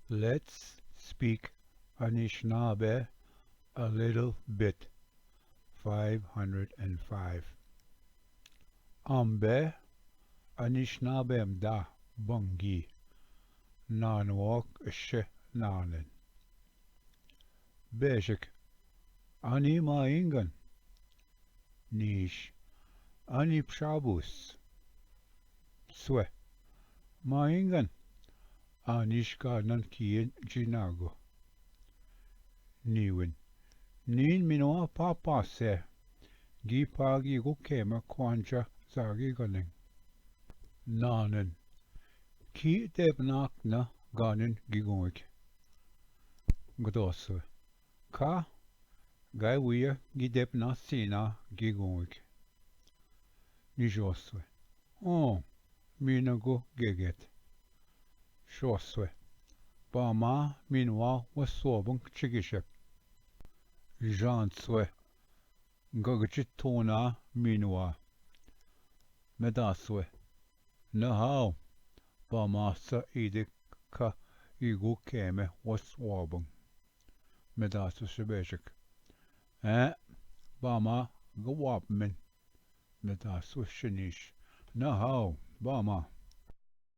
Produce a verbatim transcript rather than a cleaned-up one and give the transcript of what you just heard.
Let's speak Anishinaabe a little bit. five hundred and five. Ambe Anishinaabe mda bangi. Nanwok she nanen. Bejik. Ani ma ingan. Nish. Ani pshabus. Swe. Ma ingan. Anish ganan kien jinago. Niwin. Nin minwa papa se. Gi pagi gu kema kwanja zagi ganen. Nanen. Ki debnak na ganen gigungi. Gdoswe. Ka gai wuya gi debna sina gigungi. Nijoswe. O, minagu geget. Shoswe. Bama minwa waswobung chigishek. Janswe. Gagchituna minwa. Medaswe. Nahau. Bama sa idik ka igu keme waswobung. Medasu shebechik. Eh, bama gawapmen. Medasu shinish. Nahau, bama.